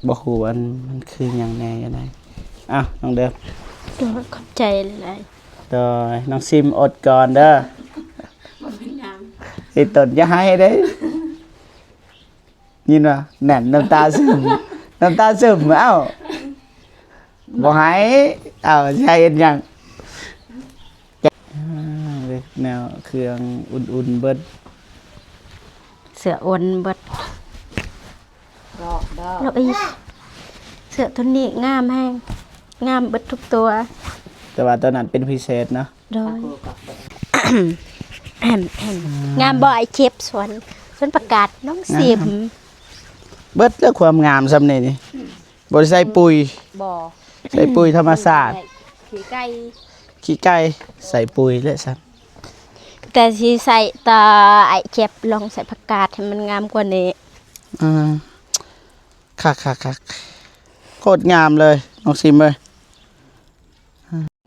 ບໍ່ຮູ້ອັນມັນຄືຫຍັງແດ່ຈັ່ງໃດ. ອ້າວ ນ້ອງເດີມ ໂດຍ ຂອບໃຈຫຼາຍໆ. ໂດຍ ນ້ອງຊິມອົດກ່ອນເດີ. ບໍ່ເປັນຫຍັງ. ອີຕົນຢ່າໄຫ້ເດ້. ຍິນບໍ່? ແໜ້ນ ນ້ຳຕາຊຶມ ນ້ຳຕາຊຶມ. ເອົ້າ ບໍ່ໃຫ້. ເອົ້າ ຊິໃຫ້ເຮັດຫຍັງ? ອ່າ ເບິ່ງແນວເຄື່ອງອຸ່ນໆເບິດ. ເສື້ອອຸ່ນເບິດ. ດອກ ດອກ ແລ້ວອີກ ເສື້ອໂຕນີ້ງາມແຮງ ງາມເບິດທຸກຕົວ. ແຕ່ວ່າໂຕນັ້ນເປັນພິເສດເນາະ. ໂດຍ ອ່າ ງາມບໍ່ອ້າຍເຈັບ? ສວນ ສວນຜັກກາດນ້ອງຊິມ. ງາມ ເບິດແລ້ວຄວາມງາມຊ່ຳນີ້ນີ້. ບໍ່ໄດ້ໃສ່ປຸຍ. ບໍ່ ໃສ່ປຸຍທຳມະຊາດ. ຂີ້ໄກ່ ຂີ້ໄກ່ໃສ່ປຸຍແຫຼະຊັ້ນ. ແຕ່ຊິໃສ່ຕໍ່ ອ້າຍເຈັບລອງໃສ່ຜັກກາດໃຫ້ມັນງາມກວ່ານີ້. ອ່າ ຄັກໆໆ ໂຄດງາມເລີຍນ້ອງຊິມເອີຍ.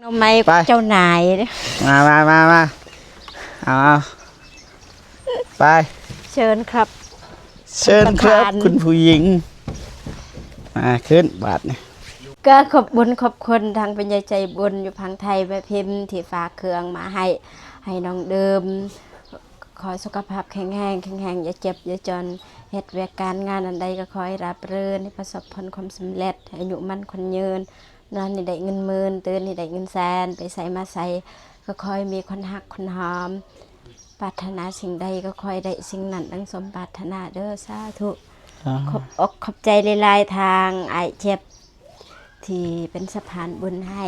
ໜໍ່ໄມ້ ໄປ ເຈົ້ານາຍ. ມາ ມາ ມາ ມາ ເອົາ ເອົາ ໄປ ເຊີນຄັບ ເຊີນຄັບ ທ່ານປະທານ ຄຸນຜູ້ຍິງ. ມາ ຂຶ້ນບາດນີ້. ກໍຂອບບຸນຂອບຄຸນທາງຜູ້ໃຫຍ່ໃຈບຸນຢູ່ຝັ່ງໄທ ແມ່ພິມ ທີ່ຝາກເຄື່ອງມາໃຫ້ ໃຫ້ນ້ອງເດີມ. ຂໍໃຫ້ສຸຂະພາບແຂງແຮງ ແຂງແຮງ ຢ່າເຈັບຢ່າຈົນ ເຮັດວຽກການງານອັນໃດກໍຂໍໃຫ້ລາບລື່ນ ໃຫ້ປະສົບຜົນຄວາມສຳເລັດ ໃຫ້ອາຍຸໝັ້ນຂວັນຍືນ. ນອນນີ້ໄດ້ເງິນໝື່ນ ຕື່ນນີ້ໄດ້ເງິນແສນ ໄປໃສມາໃສກໍຂໍໃຫ້ມີຄົນຮັກຄົນຫອມ ປາດຖະໜາສິ່ງໃດກໍຂໍໃຫ້ໄດ້ສິ່ງນັ້ນດັ່ງສົມປາດຖະໜາເດີ ສາທຸ. ອ່າ ຂອບອົກຂອບໃຈຫຼາຍໆ ທາງອ້າຍເຈັບທີ່ເປັນສະພານບຸນໃຫ້.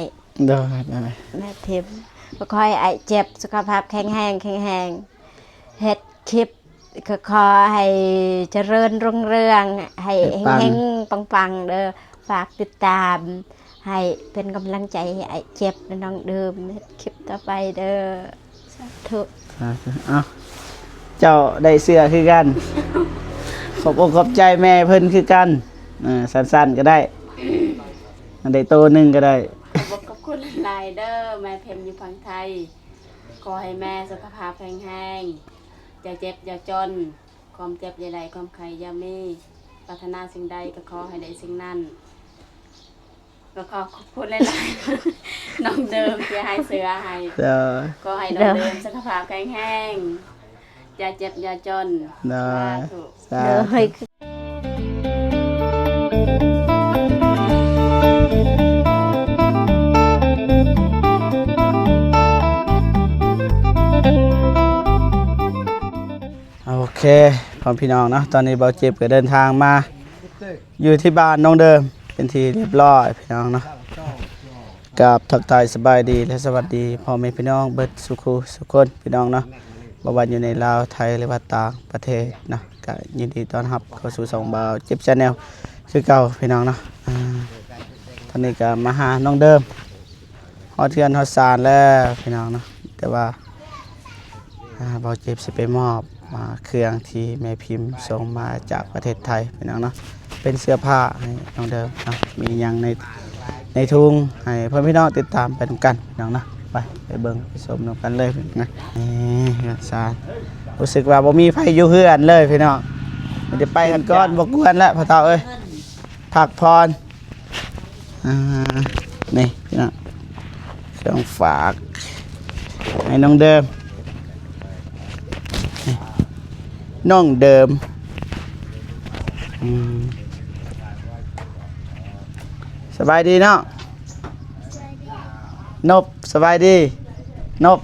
ໂດຍ ໂດຍ ແມ່ພິມ ກໍຂໍໃຫ້ອ້າຍເຈັບສຸຂະພາບແຂງແຮງ ແຂງແຮງ ເຮັດຄລິບ ກໍຂໍໃຫ້ຈະເລີນຮຸ່ງເຮືອງ ໃຫ້ເຮັງໆ ປັງໆ ເດີ. ຝາກຕິດຕາມ ໃຫ້ເປັນກຳລັງໃຈໃຫ້ອ້າຍເຈັບ ແລະ ນ້ອງເດີມ ເຮັດຄລິບຕໍ່ໄປເດີ. ສາທຸ ສາທຸ. ເອົ້າ ເຈົ້າໄດ້ເສື້ອຄືກັນ. ຂອບອົກຂອບໃຈແມ່ເພິ່ນຄືກັນ. ເອີ ສັ້ນໆ ກໍໄດ້ ອັນໃດໂຕໜຶ່ງກໍໄດ້. ຂອບອົກຂອບຄຸນຫຼາຍໆ ເດີ ແມ່ພິມຢູ່ຝັ່ງໄທ. ຂໍໃຫ້ແມ່ສຸຂະພາບແຂງແຮງ ຢ່າເຈັບຢ່າຈົນ ຄວາມເຈັບຢ່າໄດ້ ຄວາມໄຂ້ຢ່າມີ ປາດຖະໜາສິ່ງໃດກໍຂໍໃຫ້ໄດ້ສິ່ງນັ້ນ. ກໍຂໍຂອບຄຸນຫຼາຍໆ ນ້ອງເດີມທີ່ໃຫ້ເສື້ອໃຫ້. ໂດຍ ຂໍໃຫ້ນ້ອງເດີມ ໂດຍ ສຸຂະພາບແຂງແຮງ ຢ່າເຈັບຢ່າຈົນ. ໂດຍ ສາທຸ ສາທຸ ໂດຍ. ໂອເຄ ພໍ່ແມ່ພີ່ນ້ອງເນາະ ຕອນນີ້ບ່າວເຈັບກໍເດີນທາງມາຢູ່ທີ່ບ້ານນ້ອງເດີມເປັນທີ່ຮຽບຮ້ອຍພີ່ນ້ອງເນາະ. ກາບທັກທາຍສະບາຍດີ ແລະ ສະຫວັດດີພໍ່ແມ່ພີ່ນ້ອງເບິດສູ່ຄູ່ສູ່ຄົນພີ່ນ້ອງເນາະ ບໍ່ວ່າຢູ່ໃນລາວ ໄທ ຫຼືວ່າຕ່າງປະເທດເນາະ ກະຍິນດີຕ້ອນຮັບເຂົ້າສູ່ຊ່ອງບ່າວເຈັບ Channel ຄືເກົ່າພີ່ນ້ອງເນາະ. ອາ ຕອນນີ້ກະມາຫານ້ອງເດີມ ຮອດເຮືອນຮອດຊານແລ້ວພີ່ນ້ອງເນາະ ແຕ່ວ່າ ອ່າ ບ່າວເຈັບຊິໄປມອບ ອ່າ ເຄື່ອງທີ່ແມ່ພິມສົ່ງມາຈາກປະເທດໄທພີ່ນ້ອງເນາະ ເປັນເສື້ອຜ້າໃຫ້ນ້ອງເດີມເນາະ. ມີຫຍັງໃນ ໃນຖົງ ໃຫ້ພໍ່ແມ່ພີ່ນ້ອງຕິດຕາມໄປນຳກັນພີ່ນ້ອງເນາະ. ໄປ ໄປເບິ່ງໄປຊົມນຳກັນເລີຍນະ. ນີ້ເຮືອນຊານ ຮູ້ສຶກວ່າບໍ່ມີໃຜຢູ່ເຮືອນເລີຍພີ່ນ້ອງ ມີແຕ່ໄປກັນກ່ອນ. ບໍ່ກວນແລ້ວພໍ່ເຖົ້າເອີຍ ພັກຜ່ອນ. ອ່າ ນີ້ພີ່ນ້ອງ ເຄື່ອງຝາກໃຫ້ນ້ອງເດີມ ນີ້ ນ້ອງເດີມ. ອືມ ສະບາຍດີນ້ອງ ນົບ ສະບາຍດີ ນົບ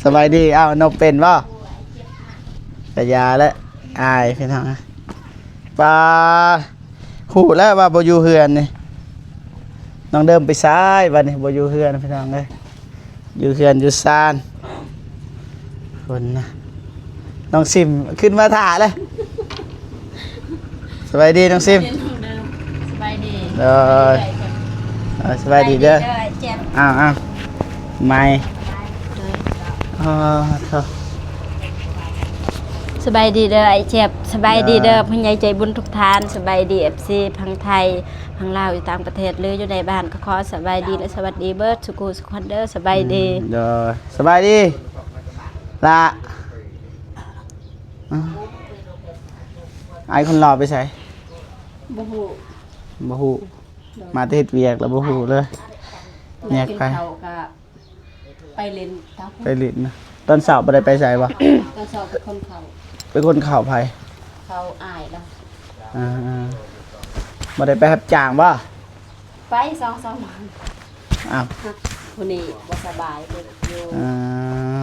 ສະບາຍດີ. ອ້າວ ນົບເປັນບໍ່? ກະຢ່າແຫຼະ ອາຍພີ່ນ້ອງ. ປາ ຮູ້ແລ້ວວ່າບໍ່ຢູ່ເຮືອນນີ້ ນ້ອງເດີມໄປໃສບາດນີ້ ບໍ່ຢູ່ເຮືອນພີ່ນ້ອງເອີຍ ຢູ່ເຮືອນຢູ່ຊານ. ຄົນນະ ນ້ອງຊິມຂຶ້ນມາຖ້າເລີຍ. ສະບາຍດີນ້ອງຊິມ. ສະບາຍດີ ໂດຍ ເອີ ສະບາຍດີເດີ. ສະບາຍດີເດີ ອ້າວ ອ້າວ ໄມ ອໍ ໂທ ສະບາຍດີເດີອ້າຍເຈັບ ສະບາຍດີເດີ ເອີ ຜູ້ໃຫຍ່ໃຈບຸນທຸກທ່ານ ສະບາຍດີ ເອັຟຊີ ຝັ່ງໄທ ຝັ່ງລາວ ຢູ່ຕ່າງປະເທດ ຫຼື ຢູ່ໃນບ້ານ ກໍຂໍສະບາຍດີ ແລະ ສະຫວັດດີເບິດສູ່ຄູ່ສູ່ຄົນເດີ ສະບາຍດີ ອືມ ເດີ ສະບາຍດີລະ. ອ້າຍຄົນຫຼໍ່ໄປໃສ? ບໍ່ຮູ້. ບໍ່ຮູ້ ໂດຍ ມາແຕ່ເຮັດວຽກແລ້ວບໍ່ຮູ້ເລີຍ ແຍກໄປ ກິນເຂົ້າກະໄປຫຼິ້ນຕາມ ໄປຫຼິ້ນນະ. ຕອນເຊົ້າບໍ່ໄດ້ໄປໃສບໍ່? ຕອນເຊົ້າໄປຂົນເຂົ້າ ໄປຂົນເຂົ້າໃຜ? ເຂົ້າອ້າຍລະ. ອ່າ ບໍ່ໄດ້ໄປຮັບຈ້າງບໍ່? ໄປສອງສາມມື້. ອ້າວ ຜູ້ນີ້ບໍ່ສະບາຍ ເຮັດຢູ່ ອ່າ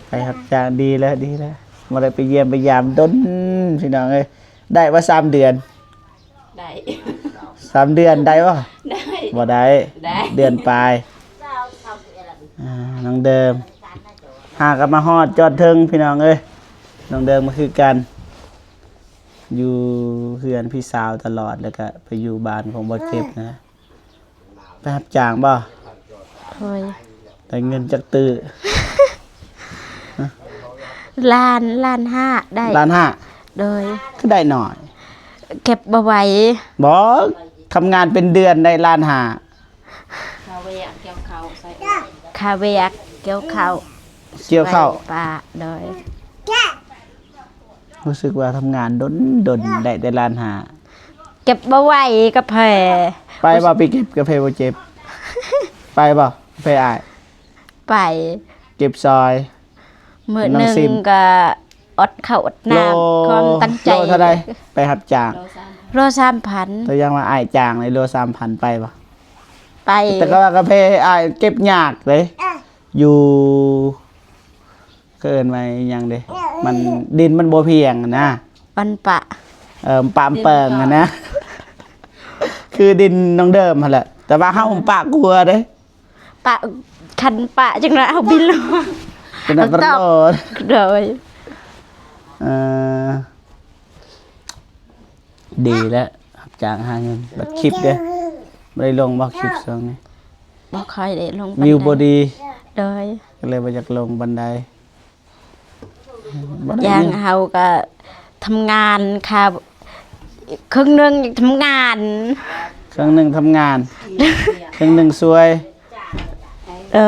ໄປຮັບຈ້າງ ດີແລ້ວ ດີແລ້ວ ບໍ່ໄດ້ໄປຢ້ຽມໄປຢາມດົນ ພີ່ນ້ອງເອີຍ. ໄດ້ບໍ່ສາມເດືອນ? ໄດ້ ສາມເດືອນໄດ້ບໍ່? ໄດ້ ບໍ່ໄດ້ ໄດ້ ເດືອນປາຍ. ອ່າ ນ້ອງເດີມ ຫາກໍມາຮອດຈອດເທິງ ພີ່ນ້ອງເອີຍ. ນ້ອງເດີມກໍຄືກັນ ຢູ່ເຮືອນພີ່ສາວຕະຫຼອດ ແລ້ວກໍໄປຢູ່ບ້ານຂອງບໍ່ເຈັບນະ. ໄປຮັບຈ້າງບໍ່? ໂດຍ ໄດ້ເງິນຈັກຕື້? ລ້ານ ລ້ານຫ້າໄດ້. ລ້ານຫ້າ? ໂດຍ ຄືໄດ້ໜ້ອຍ? ເກັບບໍ່ໄຫວ. ບໍ່ ທຳງານເປັນເດືອນໄດ້ລ້ານຫ້າ. ຄ່າວຽກກ່ຽວເຂົ້າ ຄ່າວຽກກ່ຽວເຂົ້າ ກ່ຽວເຂົ້າ ໄຫວ້ປາ. ໂດຍ ຮູ້ສຶກວ່າທຳງານດົນໆ ໄດ້ແຕ່ລ້ານຫ້າ. ເກັບບໍ່ໄຫວກາເຟ. ໄປບໍ່ ໄປເກັບກາເຟບໍ່ເຈັບ? ໄປບໍ່ ກາເຟອ້າຍ? ໄປ ເກັບຊອຍ ມື້ໜຶ່ງກໍອົດເຂົ້າອົດນ້ຳ ຄວາມຕັ້ງໃຈ. ໂລເທົ່າໃດ ໄປຮັບຈ້າງ? ໂລສາມພັນ. ຕົວຢ່າງວ່າອ້າຍຈ້າງໃນໂລສາມພັນ ໄປບໍ່? ໄປ ແຕ່ກໍວ່າກາເຟອ້າຍເກັບຍາກເດ້ ຢູ່ ເຂົາເອີ້ນວ່າອີ່ຫຍັງເດ້ ມັນ ດິນມັນບໍ່ພຽງຫັ້ນນະ ມັນປະ ເອີ ປາມເປິງຫັ້ນນະ ຄືດິນນ້ອງເດີມຫັ້ນແຫຼະ ແຕ່ວ່າເຮົາປະກວ່າເດ້. ປະ ຄັນປະຈັ່ງໃດເຮົາບິນລົງ ເປັນອັນຕະໂລດ. ໂດຍ ເອີ ດີແລ້ວ ຮັບຈ້າງຫາເງິນ. ບັດຄລິບເດ້ ບໍ່ໄດ້ລົງບໍ່ ຄລິບຊ່ວງນີ້? ບໍ່ຄ່ອຍໄດ້ລົງປານໃດ. ວິວບໍ່ດີ. ໂດຍ ກໍເລີຍບໍ່ຢາກລົງປານໃດ. ຢ່າງເຮົາກໍທຳງານຄ່າ ເຄິ່ງໜຶ່ງທຳງານ ເຄິ່ງໜຶ່ງທຳງານ ເຄິ່ງໜຶ່ງຊ່ວຍ. ເອີ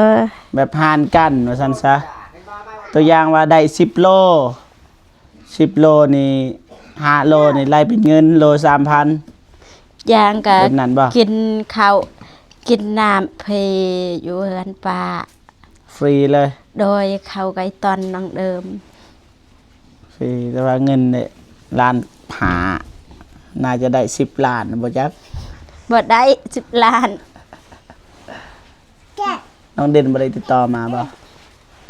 ແບບຫານກັນວ່າຊັ້ນຊະ. ຕົວຢ່າງວ່າໄດ້ສິບໂລ ສິບໂລນີ້ ຫ້າໂລນີ້ໄລ່ເປັນເງິນໂລສາມພັນ. ຢ່າງກໍ ແບບນັ້ນບໍ່? ກິນເຂົ້າກິນນ້ຳຟຣີຢູ່ເຮືອນປ້າ ຟຣີເລີຍ. ໂດຍ ເຂົ້າໄກ່ຕອນນ້ອງເດີມ ຟຣີ ແຕ່ວ່າເງິນເດ້ ລ້ານຫ້າ ໜ້າຈະໄດ້ສິບລ້ານບໍ່ຈັກ. ບໍ່ໄດ້ສິບລ້ານ. ນ້ອງເດັ່ນບໍ່ໄດ້ຕິດຕໍ່ມາບໍ່?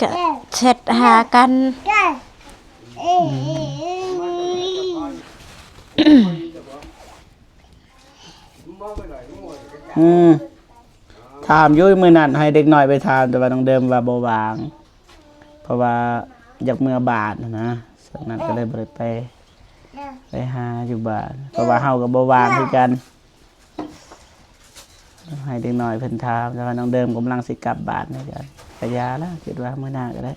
ກະແຊັດຫາກັນ. ອືມ ຖາມຢູ່ມື້ນັ້ນ ໃຫ້ເດັກນ້ອຍໄປຖາມ ແຕ່ວ່ານ້ອງເດີມວ່າບໍ່ວ່າງ ເພາະວ່າຢາກເມືອບ້ານຫັ້ນນະ. ຊ່ວງນັ້ນກໍເລີຍບໍ່ໄດ້ໄປ ໄປຫາຢູ່ບ້ານ ເພາະວ່າເຮົາກໍບໍ່ວ່າງຄືກັນ. ໃຫ້ເດັກນ້ອຍເພິ່ນຖາມ ແຕ່ວ່ານ້ອງເດີມກຳລັງຊິກັບບ້ານຄືກັນ. ກະຢ່າລະ ຄິດວ່າມື້ໜ້າກໍໄດ້.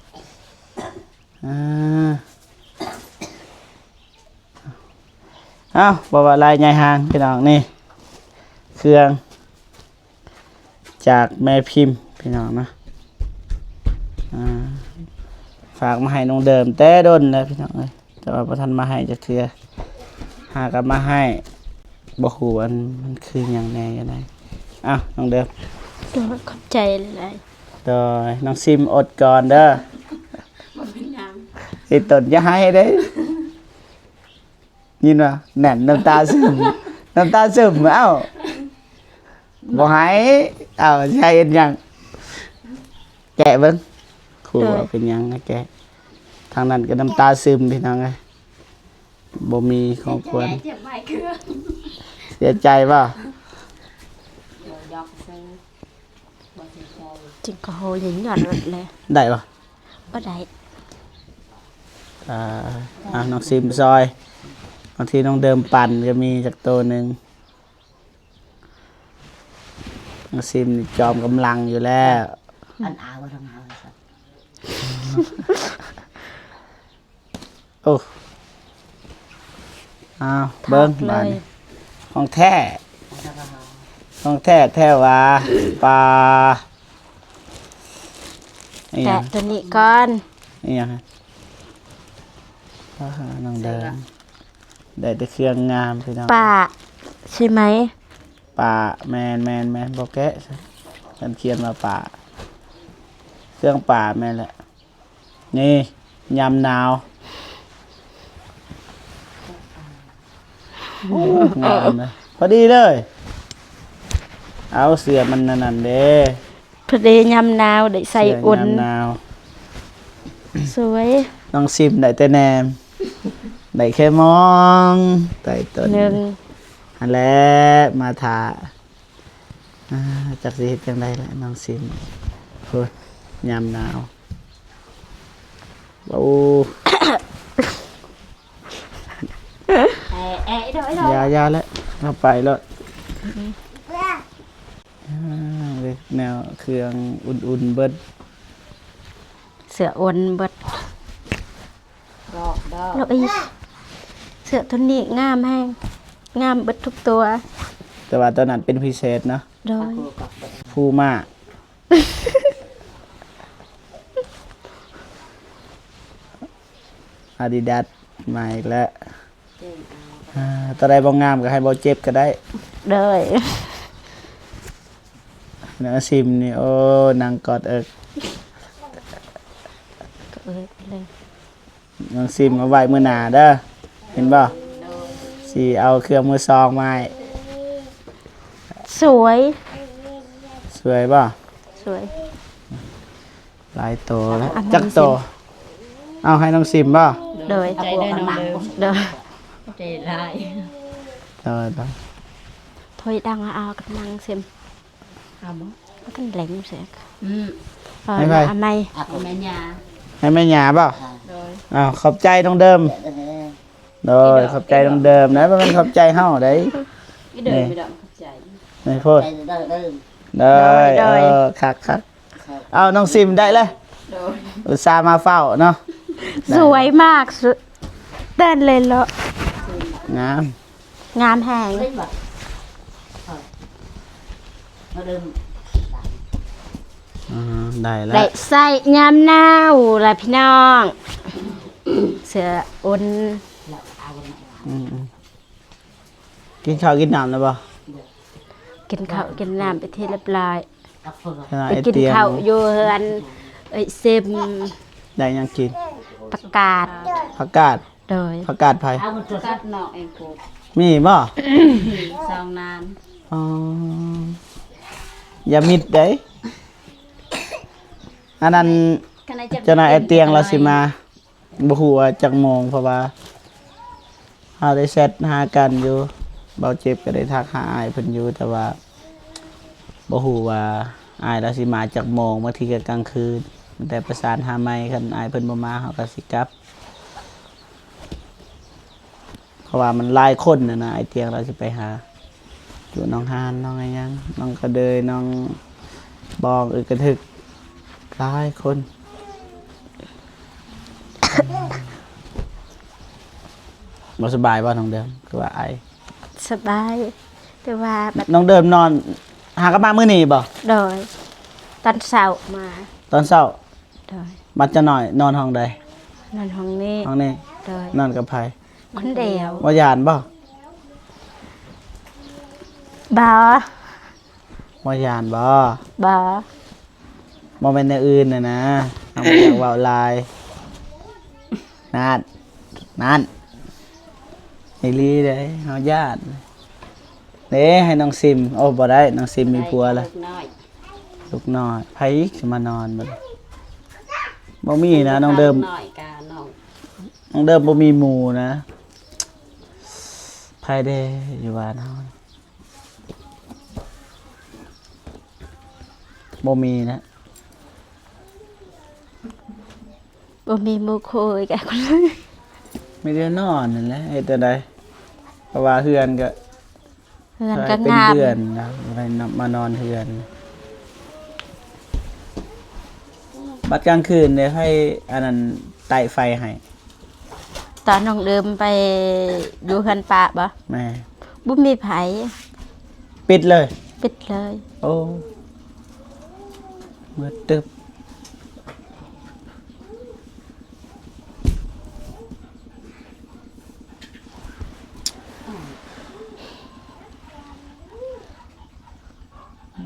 ອ່າ ເອົ້າ ບໍ່ວ່າຫຼາຍໃຫຍ່ຫ່າງ ພີ່ນ້ອງ. ນີ້ເຄື່ອງຈາກແມ່ພິມ ພີ່ນ້ອງເນາະ. ອ່າ ຝາກມາໃຫ້ນ້ອງເດີມແຕ່ດົນແລ້ວ ພີ່ນ້ອງເອີຍ. ແຕ່ວ່າບໍ່ທັນມາໃຫ້ຈັກເທື່ອ ຫາກໍມາໃຫ້ ບໍ່ຮູ້ອັນມັນຄືຫຍັງແດ່ຈັ່ງໃດ. ອ້າວ ນ້ອງເດີມ ໂດຍ ຂອບໃຈຫຼາຍໆ. ໂດຍ ນ້ອງຊິມອົດກ່ອນເດີ. ບໍ່ເປັນຫຍັງ ອີຕົນຢ່າໃຫ້ເດ້ ຍິນບໍ່? ແໜ້ນ ນ້ຳຕາຊຶມ ນ້ຳຕາຊຶມ. ເອົ້າ ບໍ່ໃຫ້ ເອົ້າ ຊິໃຫ້ເຮັດຫຍັງ? ແກະເບິ່ງ ຄູເອົາເປັນຫຍັງໃຫ້ແກະ. ທາງນັ້ນກໍນ້ຳຕາຊຶມ ພີ່ນ້ອງເອີຍ ບໍ່ມີຂອງຂວັນ. ເສຍໃຈບໍ່? ຈຶ່ງກໍໂຫຍິງຍອດເລີຍ. ໄດ້ບໍ່? ບໍ່ໄດ້. ອ່າ ອ່າ ນ້ອງຊິມຊອຍ ບາງທີນ້ອງເດີມປັ່ນກໍມີຈັກໂຕໜຶ່ງ. ນ້ອງຊິມນີ້ຈອມກຳລັງຢູ່ແລ້ວ. ອັນອາວທາງເຮົາ ໂອ້ ອ້າວ ເບິ່ງບາດນີ້ ຂອງແທ້ ຂອງແທ້ແທ້ຫວາ. ປາ ອີຫຍັງ? ແກະຕົວນີ້ກ່ອນ. ອີຫຍັງ? ປາ ນ້ອງເດີມ. ໄດ້ແຕ່ເຄື່ອງງາມພີ່ນ້ອງ. ປາ ໃຊ່ໄໝ? ປາ ແມ່ນໆໆ ບໍ່ແກະ ມັນຂຽນວ່າປາ ເຄື່ອງປາແມ່ນແຫຼະ. ນີ້ ຍາມໜາວ ໂອ້ ງາມນະ ພໍດີເລີຍ. ເອົາ ເສື້ອມັນອັນນັ້ນເດ້ ພໍດີຍາມໜາວໄດ້ໃສ່ອຸ່ນ ຍາມໜາວ. ສວຍ ນ້ອງຊິມໄດ້ແຕ່ແນມ ໄດ້ແຄ່ມອງໃຕ້ຕົ້ນ ຫັ້ນແຫຼະ ມາຖ້າ ອ່າ ຈັກຊິເຮັດຈັ່ງໃດລະນ້ອງຊິມ. ໂອ້ຍ ຍາມໜາວ ໂອ້ ແອະ ແອະ ອີ່ດອກ ອີ່ດອກ ຢ່າ ຢ່າແຫຼະ ເອົາໄປໂລດ. ອ່າ ເບິ່ງແນວເຄື່ອງອຸ່ນໆເບິດ ເສື້ອອຸ່ນເບິດ. ດອກ ດອກ ດອກອີກ. ເສື້ອໂຕນີ້ງາມແຮງ ງາມເບິດທຸກຕົວ ແຕ່ວ່າໂຕນັ້ນເປັນພິເສດເນາະ. ໂດຍ ພູມາ ອາດິດາສ ມາອີກແລ້ວ. ອ່າ ໂຕໃດບໍ່ງາມກໍໃຫ້ເບົາເຈັບກໍໄດ້. ໂດຍ ນ້ອງຊິມນີ້ ໂອ້ ນັ່ງກອດເອິກ ກອດເອິກເລີຍ. ນ້ອງຊິມເອົາໄວ້ມື້ໜ້າເດີ ເຫັນບໍ່? ຊິເອົາເຄື່ອງມືສອງມາໃຫ້. ສວຍ ສວຍບໍ່? ສວຍ ຫຼາຍໂຕແລ້ວ. ອັນນັ້ນ ຈັກໂຕ? ຊິມ ເອົາໃຫ້ນ້ອງຊິມບໍ່? ໂດຍ ໃຈເດີນ້ອງເດີ ໂດຍ ໃຈຫຼາຍ ໂດຍ ໂດຍ. ຖອຍດັງ ເອົາກັບນາງຊິມ ເອົາບໍ່? ບໍ່ທັນແຫຼງແຊກ ອືມ ເອົາ ໃຫ້ໃຜ? ເອົາໃໝ່ ເອົາແມ່ຍ່າ ໃຫ້ແມ່ຍ່າບໍ່? ໂດຍ ອ້າວ ຂອບໃຈນ້ອງເດີມ ໂດຍ ຂອບໃຈນ້ອງເດີມນະ ບໍ່ແມ່ນຂອບໃຈເຮົາໃດ. ນີ້ ນີ້ໂພດ ໂດຍ ໂດຍ ເອີ ຄັກໆ. ເອົາ ນ້ອງຊິມໄດ້ເລີຍ ໂດຍ ອຸດສ່າມາເຝົ້າເນາະ. ສວຍມາກ ສວຍ ເຕັ້ນເລີຍເລາະ ງາມ ງາມແຮງ. ອ່າ ໄດ້ລະ ໄດ້ໃສ່ຍາມໜາວລະພີ່ນ້ອງ ເສື້ອອຸ່ນ. ອືມ ກິນເຂົ້າກິນນ້ຳແລ້ວບໍ່? ກິນເຂົ້າກິນນ້ຳເປັນທີ່ຮຽບຮ້ອຍ ໄປກິນເຂົ້າຢູ່ເຮືອນເອື້ອຍຊິມ. ໄດ້ຫຍັງກິນ? ຜັກກາດ ຜັກກາດ ໂດຍ ຜັກກາດໃຜ? ຜັກກາດນ້ອງເອງປູກ ມີບໍ່? ສອງນານ ອໍ ຢ່າມິດເດ້ ອັນນັ້ນ ເຈົ້ານາຍອ້າຍຕຽງລາວຊິມາ ບໍ່ຮູ້ວ່າຈັກໂມງ ເພາະວ່າເຮົາໄດ້ແຊັດຫາກັນຢູ່ ເບົາເຈັບກໍໄດ້ທັກຫາອ້າຍເພິ່ນຢູ່ ແຕ່ວ່າບໍ່ຮູ້ວ່າອ້າຍລາວຊິມາຈັກໂມງ ບາງທີກໍກາງຄືນ. ແຕ່ປະສານຫາໃໝ່ ຄັນອ້າຍເພິ່ນບໍ່ມາ ເຮົາກໍຊິກັບ ເພາະວ່າມັນຫຼາຍຄົນຫັ້ນນະ ອ້າຍຕຽງລາວຊິໄປຫາ ຢູ່ໜອງຫານ ໜອງອີ່ຫຍັງ ໜອງກະເດີຍ ໜອງບອງ ອຶກກະທຶກ ຫຼາຍຄົນ. ບໍ່ສະບາຍບໍ່ນ້ອງເດີມ? ຄືວ່າໄອ. ສະບາຍ ແຕ່ວ່າບັດ ນ້ອງເດີມນອນ ຫາກັບມາມື້ນີ້ບໍ່? ໂດຍ ຕອນເຊົ້າມາ. ຕອນເຊົ້າ? ໂດຍ ບັດຈະໜ້ອຍນອນຫ້ອງໃດ? ນອນຫ້ອງນີ້. ຫ້ອງນີ້? ໂດຍ ນອນກັບໃຜ? ຄົນດຽວ. ບໍ່ຢ້ານບໍ່? ບໍ່ ບໍ່ຢ້ານບໍ່? ບໍ່ ບໍ່ແມ່ນແນວອື່ນນະນະ ເຮົາບໍ່ຢາກເວົ້າຫຼາຍ. ນັ້ນ ນັ້ນ ອີ່ຫຼີເດ້ ເຮົາຢ້ານເດ້. ໃຫ້ນ້ອງຊິມ ໂອ້ ບໍ່ໄດ້ ນ້ອງຊິມມີຜົວລະ. ລູກນ້ອຍ ລູກນ້ອຍ ໃຜອີກຊິມານອນບັດ? ບໍ່ມີນະ ນ້ອງເດີມ ນ້ອງເດີມບໍ່ມີໝູ່ນະ. ໃຜເດ້ຢູ່ບ້ານເຮົາ? ບໍ່ມີນະ ບໍ່ມີໝູ່ຄູ່ກັນ. ມີແຕ່ນອນນັ້ນແຫຼະ ເຮັດແນວໃດ? ເພາະວ່າເຮືອນກໍ ເຮືອນກໍງາມ ເປັນເດືອນແລ້ວ ໄປມານອນເຮືອນ. ບັດກາງຄືນເດ້ໃຜອັນນັ້ນໄຕ້ໄຟໃຫ້? ຕອນນ້ອງເດີມໄປຢູ່ເຮືອນປ້າບໍ່? ແມ່ນ ບໍ່ມີໃຜ. ປິດເລີຍ? ປິດເລີຍ. ໂອ້ ມືດຕຶບ.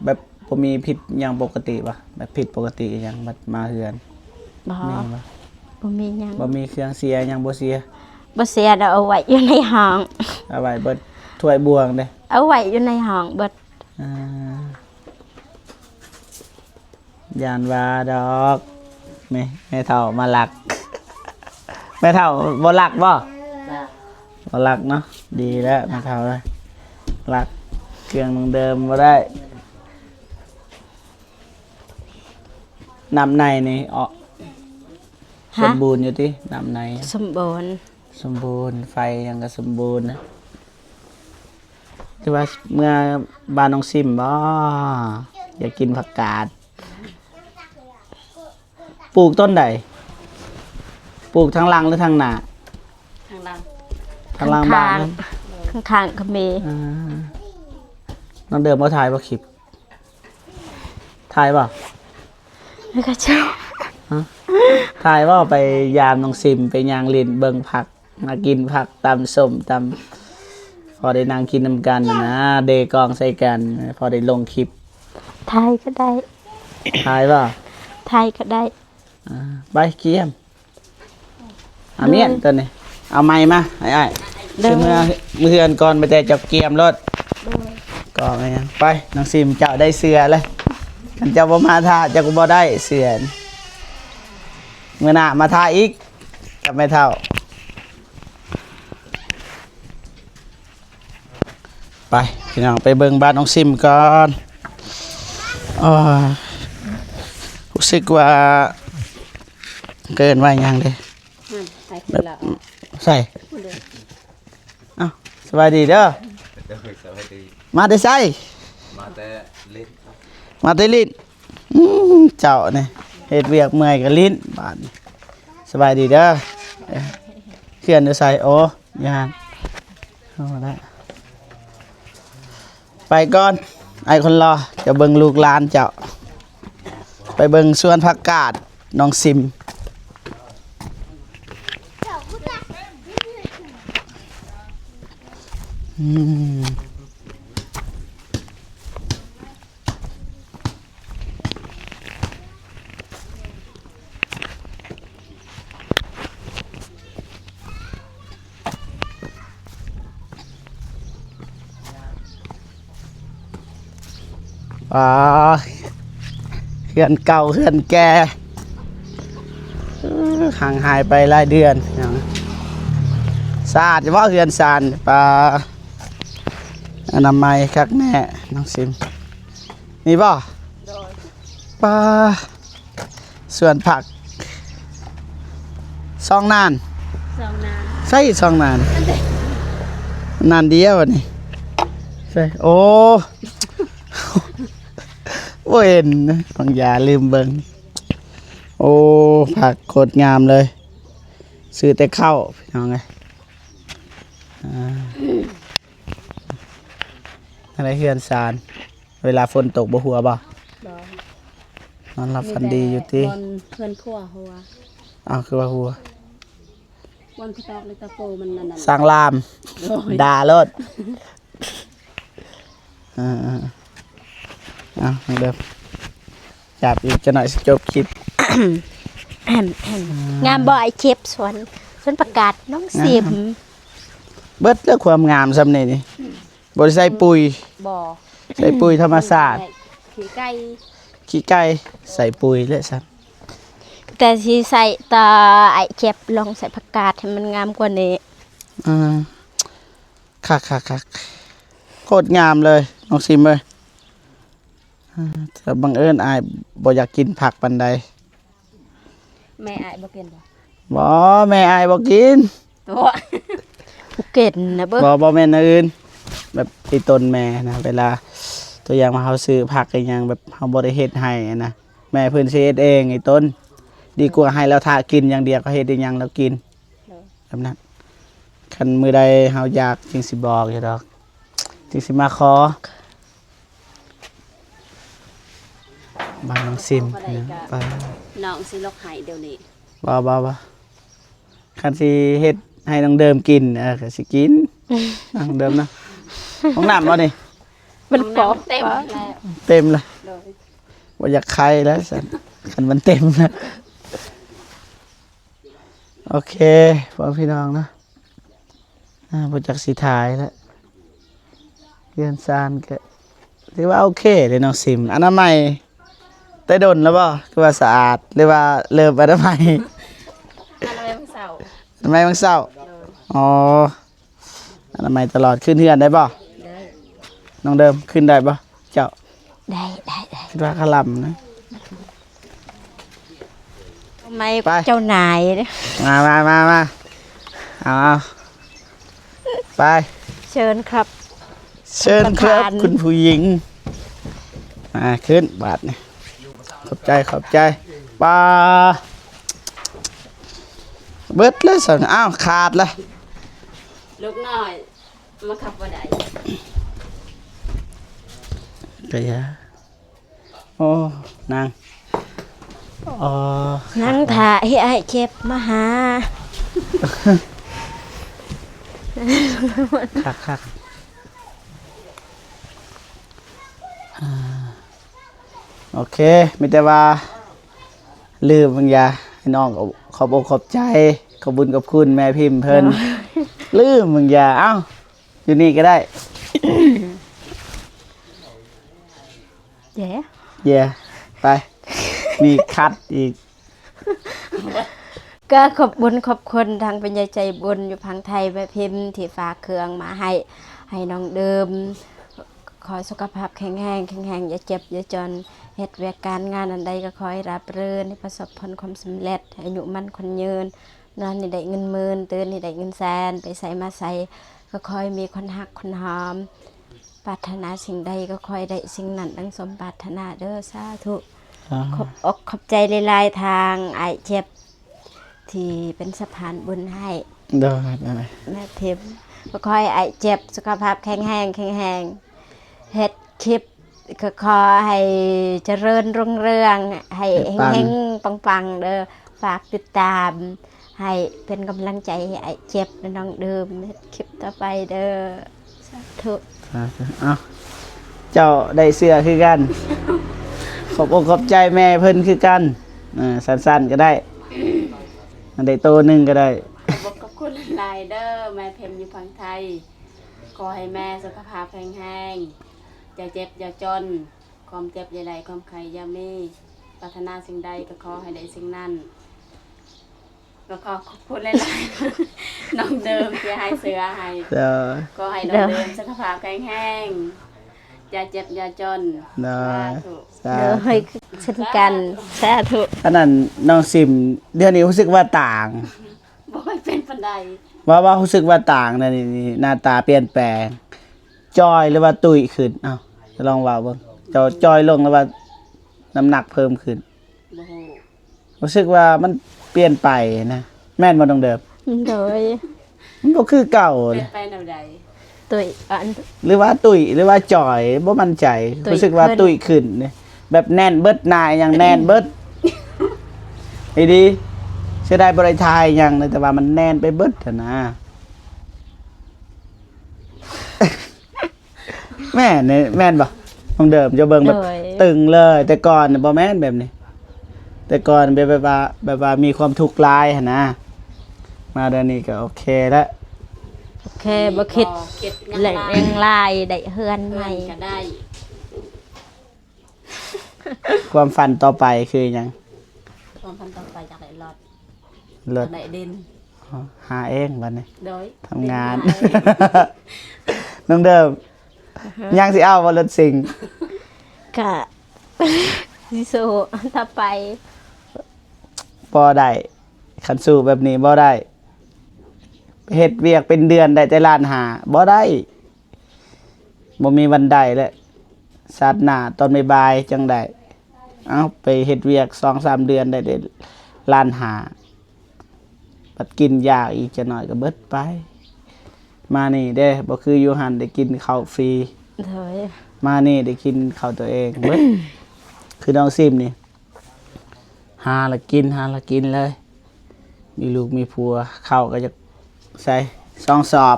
ແບບບໍ່ມີຜິດຫຍັງປົກກະຕິບໍ່? ແບບຜິດປົກກະຕິອີ່ຫຍັງ ບັດມາເຮືອນ ບໍ່ ມີບໍ່? ບໍ່ມີຫຍັງ ບໍ່ມີເຄື່ອງເສຍຫຍັງບໍ່ເສຍ? ບໍ່ເສຍດອກ ເອົາໄວ້ຢູ່ໃນຫ້ອງ ເອົາໄວ້ເບິດ. ຖ້ວຍບ່ວງເດ້? ເອົາໄວ້ຢູ່ໃນຫ້ອງເບິດ. ອ່າ ຢ້ານວ່າດອກ ແມ່ ແມ່ເຖົ້າມາລັກ. ແມ່ເຖົ້າບໍ່ລັກບໍ່? ບໍ່ລັກເນາະ ດີແລ້ວແມ່ເຖົ້າເອີຍ ລັກເຄື່ອງເດີມບໍ່ໄດ້. ນ້ຳໃນນີ້ເອາະ ຮະ? ສົມບູນຢູ່ຕິ ນ້ຳໃນ? ສົມບູນ. ສົມບູນ ໄຟຫຍັງກະສົມບູນນະ. ຫຼືວ່າເມືອບ້ານນ້ອງຊິມບໍ? ຢາກກິນຜັກກາດ. ປູກຕົ້ນໃດ? ປູກທາງຫຼັງຫຼືທາງໜ້າ? ທາງຫຼັງ. ທາງຫຼັງບ້ານນັ້ນ? ຂ້າງໆ ຂ້າງໆ ກໍມີ. ອ່າ ນ້ອງເດີມບໍ່ຖ່າຍບໍ່ຄລິບ? ຖ່າຍບໍ່? ແລ້ວກໍເຈົ້າ ຮະ? ຖ່າຍບໍ່? ໄປຢາມນ້ອງຊິມ ໄປຍ່າງຫຼິ້ນເບິ່ງຜັກ ມາກິນຜັກ ຕຳສົ້ມຕຳ ພໍໄດ້ນັ່ງກິນນຳກັນນະ ເດກ້ອງໃສ່ກັນ ພໍໄດ້ລົງຄລິບ. ຖ່າຍກໍໄດ້. ຖ່າຍບໍ່? ຖ່າຍກໍໄດ້. ອ່າ ໄປກຽມ. ອາ ໂດຍ ມ້ຽນຕົວນີ້ ເອົາໄມ້ມາໃຫ້ອ້າຍ. ໂດຍ ຊິເມືອ ເມືອເຮືອນກ່ອນ ໄປແຕ່ເຈົ້າກຽມໂລດ. ໂດຍ ກໍແມ່ນຫຍັງ ໄປ ນ້ອງຊິມ ເຈົ້າໄດ້ເສື້ອແລ້ວ ຄັນເຈົ້າບໍ່ມາຖ້າ ເຈົ້າກໍບໍ່ໄດ້ເສື້ອ. ມື້ໜ້າມາຖ້າອີກກັບແມ່ເຖົ້າ. ໄປ ພີ່ນ້ອງ ໄປເບິ່ງບ້ານນ້ອງຊິມກ່ອນ. ໂອ້ຍ ຮູ້ສຶກວ່າ ເອີ້ນວ່າຫຍັງເດ້? ຫັ້ນ ໄປພຸ້ນລະ ໃສ? ພຸ້ນເດ້. ເອົ້າ ສະບາຍດີເດີ. ໂດຍ ສະບາຍດີ. ມາແຕ່ໃສ? ມາແຕ່ຫຼິ້ນ. ມາແຕ່ຫຼິ້ນ. ອືມ ເຈົ້ານີ້ເຮັດວຽກເມື່ອຍກໍຫຼິ້ນບາດນີ້. ສະບາຍດີເດີ. ເອີ ເຮືອນຢູ່ໃສ? ໂອ້ ຢູ່ຫັ້ນ. ເອົາລະ ໄປກ່ອນ ອ້າຍຄົນຫຼໍ່ ຈະເບິ່ງລູກຫຼານເຈົ້າ. ໄປເບິ່ງສວນຜັກກາດນ້ອງຊິມ. ອືມ. ອ່າ ເຮືອນເກົ່າເຮືອນແກ່ ເອີ ຫ່າງຫາຍໄປຫຼາຍເດືອນ. ສະອາດຢູ່ບໍ່ເຮືອນຊານ? ປາ ອະນາໄມຄັກແນ່ ນ້ອງຊິມ. ນີ້ບໍ່? ໂດຍ. ປາ ສວນຜັກ ສອງນານ ສອງນານ. ໃສສອງນານ? ນານດຽວນີ້. ໃສ? ໂອ້ ບໍ່ເຫັນ ບາງຢ່າລືມເບິ່ງ. ໂອ້ ຜັກໂຄດງາມເລີຍ. ຊື້ແຕ່ເຂົ້າ ພີ່ນ້ອງເອີຍ. ອ່າ ອັນໃດເຮືອນຊານ? ເວລາຝົນຕົກບໍ່ຮົ່ວບໍ່? ບໍ່. ນອນຫຼັບຝັນດີຢູ່ຕິ? ມີແຕ່ບ່ອນເຮືອນຄົວຮົ່ວ. ອ້າວ ຄືວ່າຮົ່ວ? ບ່ອນກະຕອກເຫຼັກຕະປູມັນນັ້ນນະ ສ້າງລາມ. ໂດຍ. ດ່າໂລດ. ເອີໆໆ ເອົາເດີ ຈັບອີກຈັກໜ້ອຍຊິຈົບຄລິບ. ງາມບໍ່ອ້າຍເຈັບ? ສວນ ສວນຜັກກາດນ້ອງຊິມ. ເບິດແລ້ວຄວາມງາມຊ່ຳນີ້ນີ້. ບໍ່ໄດ້ໃສ່ປຸ໋ຍ. ບໍ່. ໃສ່ປຸ໋ຍທຳມະຊາດ. ຂີ້ໄກ່ ຂີ້ໄກ່ ໃສ່ປຸ໋ຍແຫຼະຊັ້ນ. ແຕ່ຊິໃສ່ຕໍ່ ອ້າຍເຈັບລອງໃສ່ຜັກກາດໃຫ້ມັນງາມກວ່ານີ້. ອ່າ ຄັກໆໆ ໂຄດງາມເລີຍນ້ອງຊິມເອີຍ. ອ່າ ແຕ່ບັງເອີນອ້າຍບໍ່ຢາກກິນຜັກປານໃດ. ແມ່ອ້າຍບໍ່ກິນບໍ່? ບໍ່ ແມ່ອ້າຍບໍ່ກິນ. ໂອ້ ບໍ່ກິນນະເບິ່ງ. ບໍ່ ບໍ່ແມ່ນແນວອື່ນ ແບບອີ່ຕົນແມ່ນະ ເວລາ ຕົວຢ່າງວ່າເຮົາຊື້ຜັກອີ່ຫຍັງ ແບບເຮົາບໍ່ໄດ້ເຮັດໃຫ້ນະ ແມ່ເພິ່ນຊິເຮັດເອງ. ອີ່ຕົນ ດີກວ່າໃຫ້ລາວຖ້າກິນຢ່າງດຽວ ເຂົາເຮັດອີ່ຫຍັງລາວກິນ. ໂດຍ. ແບບນັ້ນ ຄັນມື້ໃດເຮົາຢາກຈຶ່ງຊິບອກຢູ່ດອກ ຈຶ່ງຊິມາຂໍ. ບ້ານນ້ອງຊິມ ໄປ ນ້ອງຊິລົກໃຫ້ດຽວນີ້. ບໍ່ ບໍ່ ບໍ່ ຄັນຊິເຮັດໃຫ້ນ້ອງເດີມກິນ ເອີ ກໍຊິກິນ. ນ້ອງເດີມເນາະ ຫ້ອງນ້ຳບໍ່ນີ້? ມັນປອກ ຫ້ອງນ້ຳເຕັມແລ້ວ ເຕັມລະ ໂດຍ ບໍ່ຢາກໄຄແລ້ວຊັ້ນ ຄັນມັນເຕັມນະ. ໂອເຄ ພໍ່ພີ່ນ້ອງເນາະ ອ່າ ບໍ່ຈັກຊິຖ່າຍແລ້ວ ເຮືອນຊານກະຖືວ່າໂອເຄເດ້ນ້ອງຊິມ. ອະນາໄມແຕ່ດົນແລ້ວບໍ່? ຄືວ່າສະອາດ ຫຼືວ່າເລີ່ມອະນາໄມ? ອະນາໄມມື້ເຊົ້າ ອະນາໄມມື້ເຊົ້າ ໂດຍ ອໍ ອະນາໄມຕະຫຼອດ. ຂຶ້ນເຮືອນໄດ້ບໍ່? ໄດ້ ນ້ອງເດີມ ຂຶ້ນໄດ້ບໍ່ເຈົ້າ? ໄດ້ ໄດ້ ໄດ້ ຄິດວ່າຄະລຳນະ ໄມ ໄປ ເຈົ້ານາຍເດ້ ມາ ມາ ມາ ມາ ເອົາ ເອົາ ໄປ ເຊີນຄັບ ເຊີນຄັບ ທ່ານປະທານ ຄຸນຜູ້ຍິງ. ມາ ຂຶ້ນບາດນີ້ ຂອບໃຈ ຂອບໃຈ. ປາ ເບິດແລ້ວຊັ້ນ ອ້າວ ຂາດລະ ລູກນ້ອຍ ມາຂັບບໍ່ໄດ້ ກະຢ່າ ໂອ້ ນາງ ອໍ ນັ່ງຖ້າໃຫ້ອ້າຍເຈັບມາຫາ ຄັກໆ ອ່າ ໂອເຄ ມີແຕ່ວ່າລືມບາງຢ່າງ ໃຫ້ນ້ອງຂອບອົກຂອບໃຈ ຂອບບຸນຂອບຄຸນແມ່ພິມເພິ່ນ ລືມບາງຢ່າງ. ເອົ້າ ຢູ່ນີ້ກໍໄດ້ ແຢ ແຢ ໄປ ມີຄັດອີກ. ກໍຂອບບຸນຂອບຄຸນທາງຜູ້ໃຫຍ່ໃຈບຸນຢູ່ຝັ່ງໄທ ແມ່ພິມ ທີ່ຝາກເຄື່ອງມາໃຫ້ ໃຫ້ນ້ອງເດີມ ຂໍສຸຂະພາບແຂງແຮງ ແຂງແຮງ ຢ່າເຈັບຢ່າຈົນ ເຮັດວຽກການງານອັນໃດກໍຂໍໃຫ້ລາບລື່ນ ໃຫ້ປະສົບຜົນຄວາມສຳເລັດ ໃຫ້ອາຍຸໝັ້ນຂວັນຍືນ ນອນນີ້ໄດ້ເງິນໝື່ນ ຕື່ນນີ້ໄດ້ເງິນແສນ ໄປໃສມາໃສກໍຂໍໃຫ້ມີຄົນຮັກຄົນຫອມ ປາດຖະໜາສິ່ງໃດກໍຂໍໃຫ້ໄດ້ສິ່ງນັ້ນດັ່ງສົມປາດຖະໜາເດີ ສາທຸ. ອ່າ ຂອບອົກຂອບໃຈຫຼາຍໆ ທາງອ້າຍເຈັບ ທີ່ເປັນສະພານບຸນໃຫ້ ໂດຍ ໂດຍ ແມ່ພິມ ກໍຂໍໃຫ້ອ້າຍເຈັບສຸຂະພາບແຂງແຮງ ແຂງແຮງ ເຮັດຄລິບ ກໍຂໍໃຫ້ຈະເລີນຮຸ່ງເຮືອງ ໃຫ້ ໃຫ້ເຮັງໆ ປັງໆ ເດີ ຝາກຕິດຕາມ ໃຫ້ເປັນກຳລັງໃຈໃຫ້ອ້າຍເຈັບ ແລະ ນ້ອງເດີມ ເຮັດຄລິບຕໍ່ໄປເດີ ສາທຸ ສາທຸ. ເອົ້າ ເຈົ້າໄດ້ເສື້ອຄືກັນ ຂອບອົກຂອບໃຈແມ່ເພິ່ນຄືກັນ ເອີ ສັ້ນໆ ກໍໄດ້ ອັນໃດໂຕໜຶ່ງກໍໄດ້. ຂອບອົກຂອບຄຸນຫຼາຍໆ ເດີ ແມ່ເພັມຢູ່ຝັ່ງໄທ ຂໍໃຫ້ແມ່ສຸຂະພາບແຂງແຮງ ຢ່າເຈັບຢ່າຈົນ ຄວາມເຈັບຢ່າໄດ້ ຄວາມໄຂ້ຢ່າມີ ປາດຖະໜາສິ່ງໃດກໍຂໍໃຫ້ໄດ້ສິ່ງນັ້ນ ກໍຂໍຂອບຄຸນຫຼາຍໆ ນ້ອງເດີມທີ່ໃຫ້ເສື້ອໃຫ້ ໂດຍ ຂໍໃຫ້ນ້ອງເດີມ ໂດຍ ສຸຂະພາບແຂງແຮງ ຢ່າເຈັບຢ່າຈົນ ໂດຍ ສາທຸ ສາທຸ ໂດຍ ເຊັ່ນກັນ ສາທຸ ສາທຸ. ອັນນັ້ນນ້ອງຊິມ ດຽວນີ້ຮູ້ສຶກວ່າຕ່າງ ບໍ່ຄ່ອຍເປັນປານໃດ ວ່າ ວ່າຮູ້ສຶກວ່າຕ່າງນະ ນີ້ ນີ້ ໜ້າຕາປ່ຽນແປງ ຈ່ອຍ ຫຼືວ່າຕຸ້ຍຂຶ້ນ? ເອົ້າ ລອງເວົ້າເບິ່ງ ເຈົ້າຈ່ອຍລົງ ຫຼືວ່ານ້ຳໜັກເພີ່ມຂຶ້ນ? ບໍ່ຮູ້ ຮູ້ສຶກວ່າມັນປ່ຽນໄປນະ ແມ່ນບໍ່ນ້ອງເດີມ? ໂດຍ ມັນບໍ່ຄືເກົ່າ ປ່ຽນໄປແນວໃດ? ຕຸ້ຍ ອັນ ຫຼືວ່າຕຸ້ຍ ຫຼືວ່າຈ່ອຍ ບໍ່ໝັ້ນໃຈ ຕຸ້ຍ ຮູ້ສຶກວ່າ ຂຶ້ນ ຕຸ້ຍຂຶ້ນ ແບບແໜ້ນເບິດ ໜ້າຫຍັງແໜ້ນເບິດ ອີ່ຫຼີ ເສຍດາຍບໍ່ໄດ້ຖ່າຍຫຍັງ ແຕ່ວ່າມັນແໜ້ນໄປເບິດຫັ້ນນະ. ແມ່ນ ແມ່ນບໍ່ ນ້ອງເດີມ? ເຈົ້າເບິ່ງແບບ ໂດຍ ຕຶງເລີຍ ແຕ່ກ່ອນບໍ່ແມ່ນແບບນີ້ ແຕ່ກ່ອນແບບ ແບບວ່າ ແບບວ່າມີຄວາມທຸກຫຼາຍຫັ້ນນະ ມາດຽວນີ້ກໍໂອເຄແລ້ວ ໂອເຄ ບໍ່ຄິດ ບໍ່ຄິດຫຍັງຫຼາຍ ແລະ ຍັງຫຼາຍ ໄດ້ເຮືອນໃໝ່ ເຮືອນກໍໄດ້. ຄວາມຝັນຕໍ່ໄປຄືຫຍັງ? ຄວາມຝັນຕໍ່ໄປຢາກໄດ້ລົດ ລົດ ຢາກໄດ້ດິນ ອໍ ຫາເອງບັດນີ້ ໂດຍ ທຳງານ ດິນຫາເອງ ນ້ອງເດີມ ອາຮະ ຍັງຊິເອົາບໍ່ລົດຊິງ? ກະຊິໂຊຕໍ່ໄປ ບໍ່ໄດ້ ຄັນສູ້ແບບນີ້ບໍ່ໄດ້ ເຮັດວຽກເປັນເດືອນໄດ້ແຕ່ລ້ານຫ້າ ບໍ່ໄດ້. ບໍ່ມີວັນໄດ້ແຫຼະ ຊາດໜ້າຕອນບ່າຍໆ ຈັ່ງໄດ້ ເອົ້າ ໄປເຮັດວຽກສອງສາມເດືອນໄດ້ແຕ່ລ້ານຫ້າ ບັດກິນຢາກອີກຈັກໜ້ອຍກໍເບິດໄປ ມານີ້ເດ້ ບໍ່ຄືຢູ່ຫັ້ນໄດ້ກິນເຂົ້າຟຣີ ໂດຍ ມານີ້ໄດ້ກິນເຂົ້າຕົວເອງເບິດ ຄືນ້ອງຊິມນີ້ ຫາລະກິນ ຫາລະກິນເລີຍ ມີລູກມີຜົວ ເຂົ້າກໍຢາກໃສ່ສອງສອບ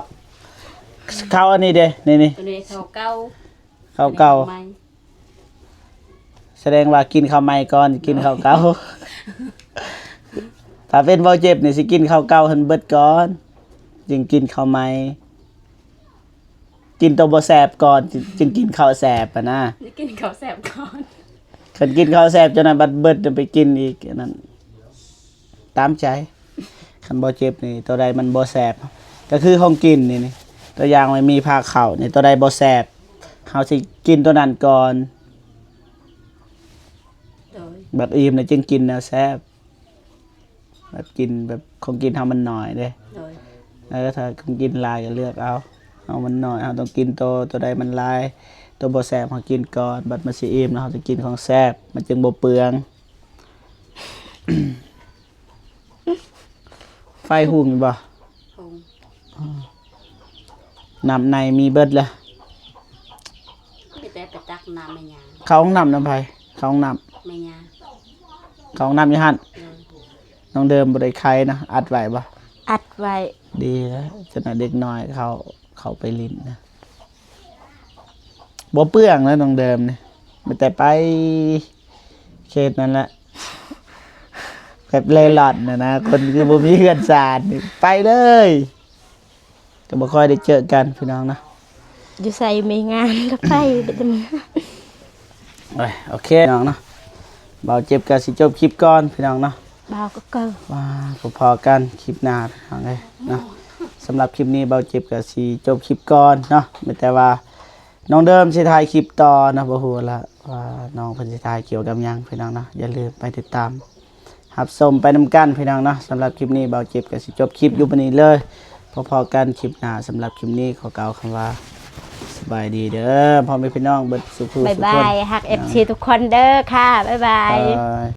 ເຂົ້າອັນນີ້ເດ້ ນີ້ ນີ້ ໂຕນີ້ເຂົ້າເກົ່າ ເຂົ້າເກົ່າ ສະແດງວ່າກິນເຂົ້າໃໝ່ກ່ອນ ກິນເຂົ້າເກົ່າ. ຖ້າເປັນເບົາເຈັບນີ້ ຊິກິນເຂົ້າເກົ່າໃຫ້ມັນເບິດກ່ອນ ຈຶ່ງກິນເຂົ້າໃໝ່. ກິນໂຕບໍ່ແຊບກ່ອນ ຈຶ່ງ ຈຶ່ງກິນເຂົ້າແຊບຫັ້ນນະ. ກິນເຂົ້າແຊບກ່ອນ ຄັນກິນເຂົ້າແຊບ ຈົນນັ້ນບັດເບິດ ຈັ່ງໄປກິນອີກ ອັນນັ້ນຕາມໃຈ. ຄັນບໍ່ເຈັບນີ້ ໂຕໃດມັນບໍ່ແຊບ ກໍຄືຂອງກິນນີ້ ນີ້ ຕົວຢ່າງວ່າມີພາເຂົ້ານີ້ ໂຕໃດບໍ່ແຊບ ເຮົາຊິກິນໂຕນັ້ນກ່ອນ. ໂດຍ ບັດອີ່ມແລ້ວຈຶ່ງກິນແນວແຊບ. ແບບກິນແບບຂອງກິນເຮົາມັນໜ້ອຍເດ້. ໂດຍ ເອີ ຖ້າຂອງກິນຫຼາຍກໍເລືອກເອົາ ເຮົາມັນໜ້ອຍ ເຮົາຕ້ອງກິນໂຕ ໂຕໃດມັນຫຼາຍ ໂຕບໍ່ແຊບເຮົາກິນກ່ອນ ບັດມັນຊິອີ່ມແລ້ວເຮົາຈະກິນຂອງແຊບ ມັນຈຶ່ງບໍ່ເປືອງ. ໄຟຮຸ່ງຢູ່ບໍ່? ຮຸ່ງ. ນ້ຳໃນມີເບິດລະ ມີແຕ່ໄປຕັກນ້ຳແມ່ຍ່າ. ເຂົ້າຫ້ອງນ້ຳນຳໃຜ? ເຂົ້າຫ້ອງນ້ຳແມ່ຍ່າ. ເຂົ້າຫ້ອງນ້ຳຢູ່ຫັ້ນ. ໂດຍ ນ້ອງເດີມບໍ່ໄດ້ໄຄນະ ອັດໄວ້ບໍ່? ອັດໄວ້. ດີແລ້ວ ຈະນະເດັກນ້ອຍເຂົາ ເຂົາໄປຫຼິ້ນນະ ບໍ່ເປືອງແລ້ວນ້ອງເດີມນີ້ ມີແຕ່ໄປເຂດນັ້ນແຫຼະ ແບບເລ່ລ່ອນນະນະ ຄົນຄືບໍ່ມີເຮືອນຊານນີ້ ໄປເລີຍ. ກໍບໍ່ຄ່ອຍໄດ້ເຈີກັນພີ່ນ້ອງເນາະ ຢູ່ໃສມີງານກໍໄປ ໄປແຕ່ເມືອ. ໂອ້ຍ ໂອເຄນ້ອງເນາະ ເບົາເຈັບກໍຊິຈົບຄລິບກ່ອນພີ່ນ້ອງເນາະ. ເບົາກໍເກີ ວ່າພໍ້ກັນຄລິບໜ້າພີ່ນ້ອງເອີຍເນາະ. ສຳລັບຄລິບນີ້ເບົາເຈັບກໍຊິຈົບຄລິບກ່ອນເນາະ ມີແຕ່ວ່ານ້ອງເດີມຊິຖ່າຍຄລິບຕໍ່ເນາະ ບໍ່ຮູ້ລະວ່ານ້ອງເພິ່ນຊິຖ່າຍກ່ຽວກັບຫຍັງພີ່ນ້ອງເນາະ. ຢ່າລືມໄປຕິດຕາມ ຮັບຊົມໄປນຳກັນພີ່ນ້ອງເນາະ. ສຳລັບຄລິບນີ້ເບົາເຈັບກໍຊິຈົບຄລິບຢູ່ບ່ອນນີ້ເລີຍ. ພໍ້ໆກັນຄລິບໜ້າ. ສຳລັບຄລິບນີ້ຂໍກ່າວຄຳວ່າສະບາຍດີເດີພໍ່ແມ່ພີ່ນ້ອງເບິດສູ່ຜູ້ສູ່ຄົນ. ບາຍບາຍ ຮັກເອັຟຊີທຸກຄົນເດີຄ່ະ. ບາຍບາຍ.